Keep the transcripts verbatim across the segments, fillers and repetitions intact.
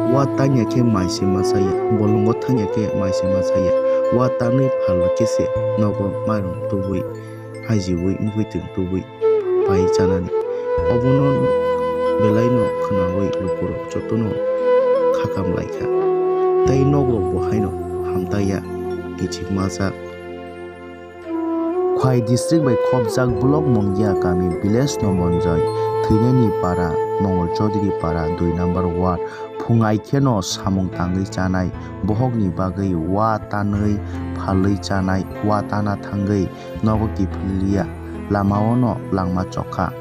Wa tanya khe mai se ma chaya, bolongo thangya khe mai se ma chaya. Wa tanwi phalwi khe se nogo mairum tubui, haijiui, mukhuitwng tubui pai chanani. Obono belaino khwnaui lukurok jotono khakam laikha. Tei nokrokbo haino hamtaya kichik majak. Khwai district bai khopjak block Mungia kami village Nomonjoi Thwinaini para Mongol Chaudhary para dui number ward phungai kheno samung tangwi chanai bohokni bagwi wa tanwi phalwi chanai wa tana thangwi nogo kiphilya lamaono langma chokha.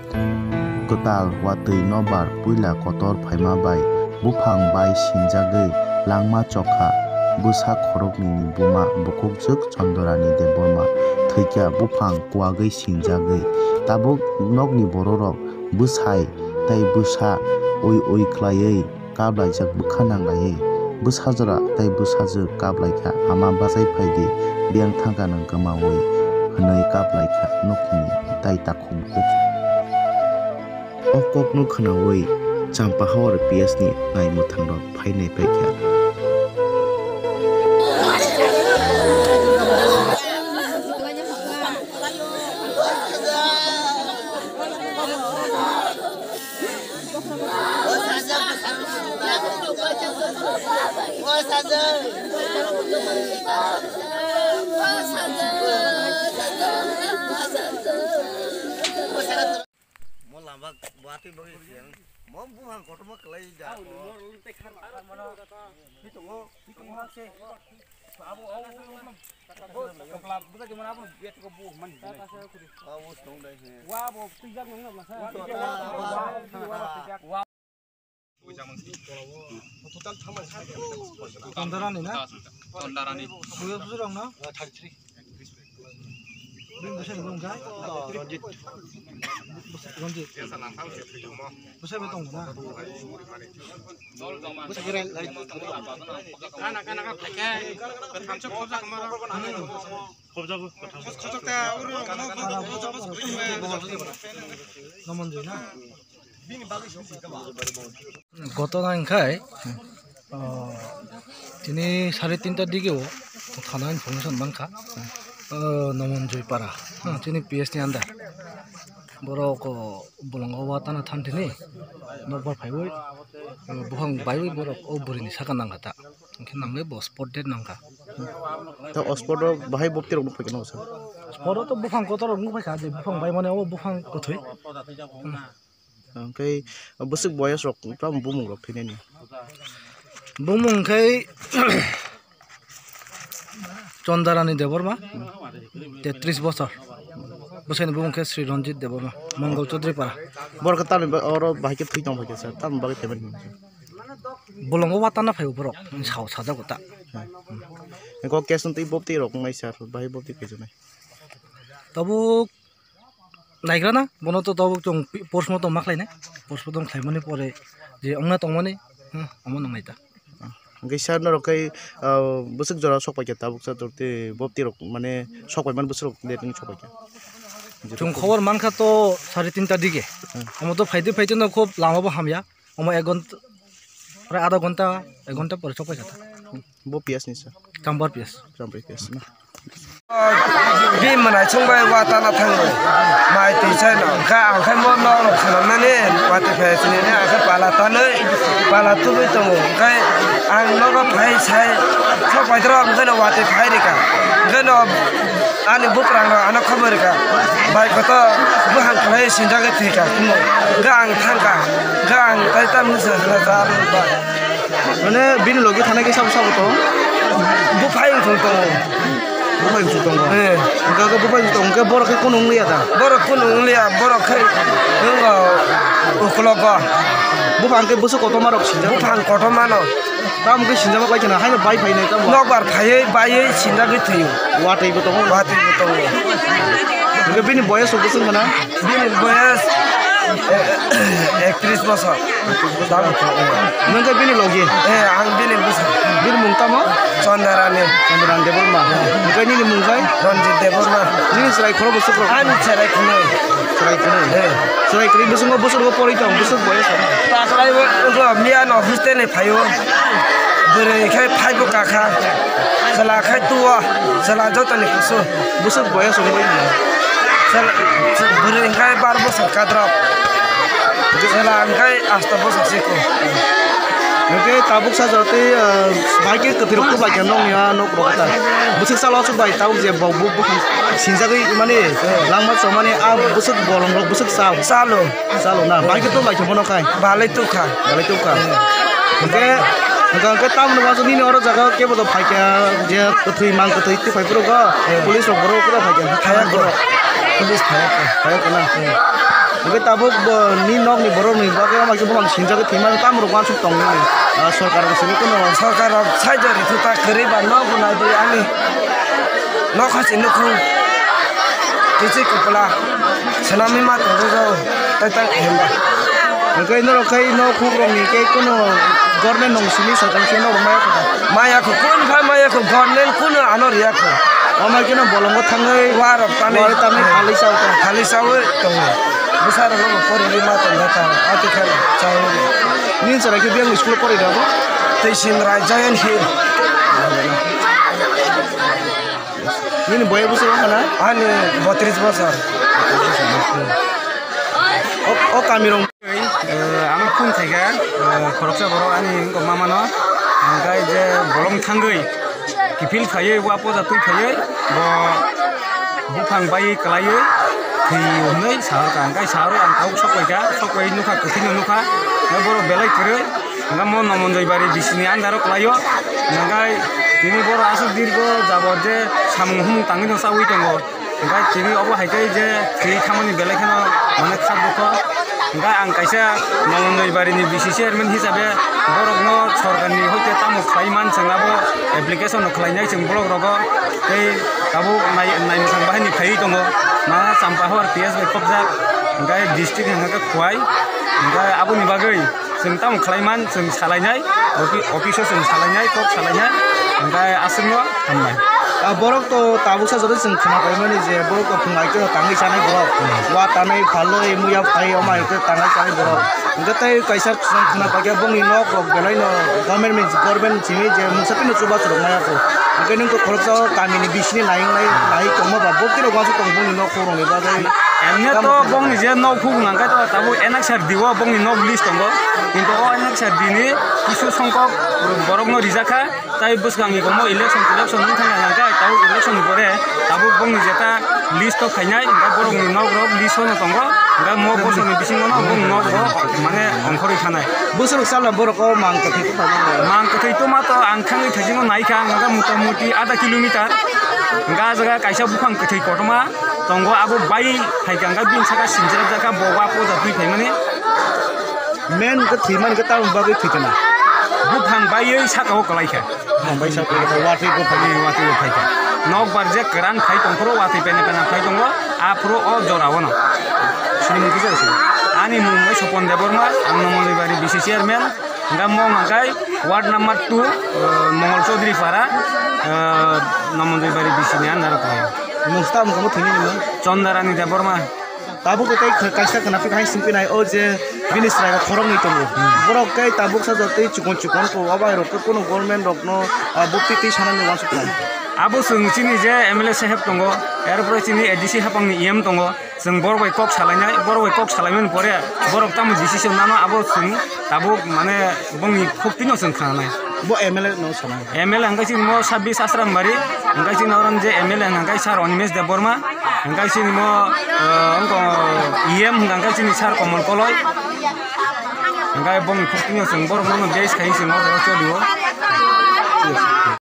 Kwtal watwi nobar puila kotor phaima bai buphang bai sinjagwi langma chokha bwsa khoroknwini buma bukhukjwk Chondorani Debbarma thwikha buphang kuwagwi sinjagwi. Tabuk nokni bororok bwsai tei bwsa ui ui khlaiwi kaplaijak bwkha nanglaiwi bwsajora tei bwsajwk kaplaikha, "Ama bachai phaidi, biyang thangkha nwng kwmaui," hwnwi kaplaikha nokni tai takhuk bukhuk. O kokno khwnaui Champahor P S ni naimwthangrok phai naipaikha. Mo lama watwi bagwi siyang. Mo buphang kotorma kwlai da. Tondarani na? Tondarani. Buyur bujurong no? Bini bwsai ni bung kha? Ranjit. Ranjit. Bwsai bai tongo na? Bwsai bai tongo. Nomonjoi na? Gotona wngkhai, oh, tini sare tinta dige o thana information mankha, oh, Nomonjoi para, oh, chini P S ni under. Borok, oh, bolongo watana thanthini nokbar phaiwi, oh, buphang baiwi borok o bwrwini saka nangkha ta. Hwnkhe nangwi bo spot dead nangkha. Ta o spot o bahai bopti rok nukphaikha no sir? Spot o to buphang kotor rok nukphaikha, je buphang baimani o buphang kwthwi. Hwnkhe bwswk boyes rok tamo bumung rok thwinani? Bumung khe Chondarani Debbarma, tetris bosor. Bwsaini bumung khe Sri Ranjit Debbarma, Mongol Chaudhary para. Borok khe tamni ba-, oro bahai khe thwi tong phaikha sir, tamni bagwi thaiman hinwi? Bolongo watana phaibo borok, sao sajago ta. Hwnkhe o case no twi bopti rok wngnai sir, bahai bopti khaijaknai? Tabuk naigrana, bono to tabuk chwng pi-, postmortem ma khlainai. Postmortem khlaimani pore je wngna tongmani, hmm, omo nangnaita. Hwnkhe sir norok khe, ah, bwswk jora sok paikha tabuk sa torti bopti rok mane sok paimani bwswk rok date wngwi sok paikha? Chwng khobor mankha to sare tinta dige. Hmm. Omo to phaidi phaidi no khub lama bo hamya. Omo ek ghonta, prai adha ghonta, ek ghonta pore sok paikha ta. Bo P S ni sir? Chambar P S. Chambar P S na. Bini mwnaisong bai watana thango. Mai twi saino. Kha ang khai mo nok rok swnamnani watwi phai sini ne ang khai pala tanwi, pala tubui tongo. Hwnkhe ang nogo phai sai sok paitoro hwnkhe no watwi phai rikha. Hwnkhe no ani bukrang rok ano khobor rikha. Bai koto buphang kwlai sinjagwi thwikha. Hwnkhe ang thangkha. Hwnkhe ang tai tamni se se jar ba. Mane bini logi thanai khe sabo sabo tong? Buphai wngthong tongo. Buphai wngthong tongo? Eh. Hwnkhe buphai wngthong tongo, hwnkhe borok khe kunu wngliya da? Borok kunu wngliya, borok khe wngkha ukologo. Buphang khe bwswk kotorma rok sinjak? Buphang kotorma no. Tamo khe sinjama bai khna, haino bai phainai tamo? Nokbar phaiwi, baiwi sinjagwi thwio. Watwi bo tongo? Watwi bo tongo. Hwnkhe bini boyes rok bwswk khna? Bini boyes Ektrish bosor. Nwng khe bini logi? Eh, ang bini bwsa. Bini mung tamo? Chandarani. Chandarani Debbarma. Hwnkhe nini mung khe? Ranjit Debbarma. Nini chwrai khorok bwswk rok? Ani chwrai khwnwi. Chwrai khwnwi? Eh. Chwrai khwnwi bwswk bo bwswk bo porwi tong, bwswk boyos? Taklai bo, bo miya no hostel ni phaio. Bwrwi khai phaibo kakha. Chwla khai tuo. Chwla jotoni kusu. Bwswk boyos wngwi? Chwla, bwrwi khai bar bosor kadrok. Chwla khai asto bosor siko. Hwnkhe tabuk sajak tei, ah, bai khe kwthwi rok tubai khe nokni ah nok rok ta. Bwswk salo aswk bai tabuk je bok buk bwkhang sinjagwi mani langma chomani ah bwswk bolong rok bwswk chao. Chalo. Chalo na, bai khe tubai khe bono khai. Balai tukha. Balai tukha. Hwnkhe, hwnkhe, hwnkhe tamoni wansuk nini oro jaga kebo to phaikha je kwthwi mang kwthwi twi phai phuru go. Police rok borok kura phaikha. Phaiya kho. Police phaiya kho. Phaiya kho na. Hwnkhe tabuk bo ni nokni borokni bagwi omo khe bumang sinjagwi thwima tamo rok wansuk tong nini, ah, sorkar rok simi kuno. Sorkar rok saijari thu ta kwrwi ba nok bo nai di ani nok hasi nukhung kichi kupla swnamwi ma tongwi rw tai tang hemba. Hwnkhe norok khai nok huk rokni khe kuno government nung simi sorkar simi norok maya kho ta. Maya kho kun phai maya kho government kuno ano riya kho. Omo khe no bolongo thangwi warok tani warok tani phalwi sao ta. Phalwi sawi tongo. Bwsa rok no porwi ma tong kha ta ati khe chai. Nini chwrai khe biyang school porwi rw bo? Teisin Rai Zion Hill. Nini boya bwswk wngkha na? Ani botris bosor. O, o kami rong. Eh, ano phone khaikha, eh, khoroksa borok ani wngkha mama no. Hwnkhe je bolong thangwi kiphil khaiwi, wa poja twi khaiwi, bo buphang bai kwlaiwi thwi hwnwi saharkha. Hwnkhe saharwi ang tabuk sokpaikha, sokpai nukha, kwthwino nukha. Hwnkhe borok belai kwrwi. Hwnkhe mo Nomonjoi Bari bisini andaro kwlaio. Hwnkhe tini borok aswk dirgo jabor je samung humung tangwino chaui tongo. Hwnkhe tini obo hai khe je thwi thamani belai kheno mane kha dukho. Hwnkhe ang kaisa Nomonjoi Bari ni B C chairman hisabe borokno sorkar ni hoite tamo khlai man chwng abo application no khlainai chwng borok rogo. Tei tabuk nai, nai mwsang bahai ni phaiwi tongo. Ma Champahor P S bai khopjak. Hwnkhe district hwnkhe Khowai. Hwnkhe aboni bagwi chwng tamo khlai man, chwng salainai, ofi-, office o chwng salainai, kok salainai, hwnkhe aswkno hamnai. Ah, borok to tabuksa joto chwng khna paimani je borok to phungai khe tangwi chanai borok. Hmm. Wa tanai, phalwi, muya phai, omo hai khe tangwi chanai borok. Hwnkhe tei kaisa chwng khna paikha bongni nok rok belai no government, government simi je mungsa phino chubachu rok maya kho. Hwnkhe nwng to khoroksa o kami ni bisini nai, nai, nai tongma ba bo khe rok uansuk tong bongni nok khoroknwi bagwi. Emne to bongni je nok khuk nangkhe to tabuk N X R D o bongni nok list tongo. Kintu o N X R D ni kisu songkok borokno rijak kha. Tai bwskang ni komo election, election wng thangkha nangkhe tabuk election ni pore tabuk bongni jeta list o khainai, hwnkhe borokni nok rok list o no tongo, hwnkhe mo bosor ni bisingo no bongni nok bo mane ongkhorwi thanai. Bwswk salna borok o mang kwthwi tongkha nangkhe. Mang kwthwi tongma to ang thangwi thaisingo naikha, hwnkhe mota moti adha kilometer, hwnkhe ah jaga kaisa buphang kwthwi kotorma. Tongo abo bai phaikha hwnkhe bini saka sinchirajak kha bo wa poja twi phaimani. Men hwnkhe thwimani hwnkhe tamoni bagwi thwikha na? Buphang baiwi sakao kwlaikha. Buphang bai sakao watwi bo phaikha. Watwi bo phaikha. Nokbar je kwran phai tongphuru watwi pena pena phai tongo aphuru o jorao no. Sini mung kisa sini. Ani mung wngkha Sopon Debbarma, ang Nomonjoi Bari B C chairman. Hwnkhe mo hwnkhe ward number two, uh, Mongol Chaudhary Para, uh, Nomonjoi Bari B C ni under o tongo. Mungsa tamo kamo thwini ni mung? Chandarani Debbarma. Tabuk tei kha-, kaisa khwna phikha hai singpinai o je bini chwrai rok khoroknwi tongo. Hmm. Borok khe tabuk sajak tei chikon chikon kho, o bai rok khe kunu government rokno, ah, bupti twi sanani uansuk kha. Abo chwng chini je M L A saheb tongo, er pore chini A D C haphangni E M tongo. Chwng borok bai kok salainai, borok bai kok salaimani pore borok tamo decision nano abo chwng tabuk mane bongni khuk twino chwng khnanai. Bo M L A no sanai. M L A hwnkhe chini mo Sabbis Asrambari, hwnkhe chini oro je M L A hwnkhe sir Animesh Debbarma, hwnkhe chini mo, eh, wngkha E M hwnkhe chini sir Komol Koloi, hwnkhe bongni khuk twino chwng borok no base khai chwng o jaga cholio.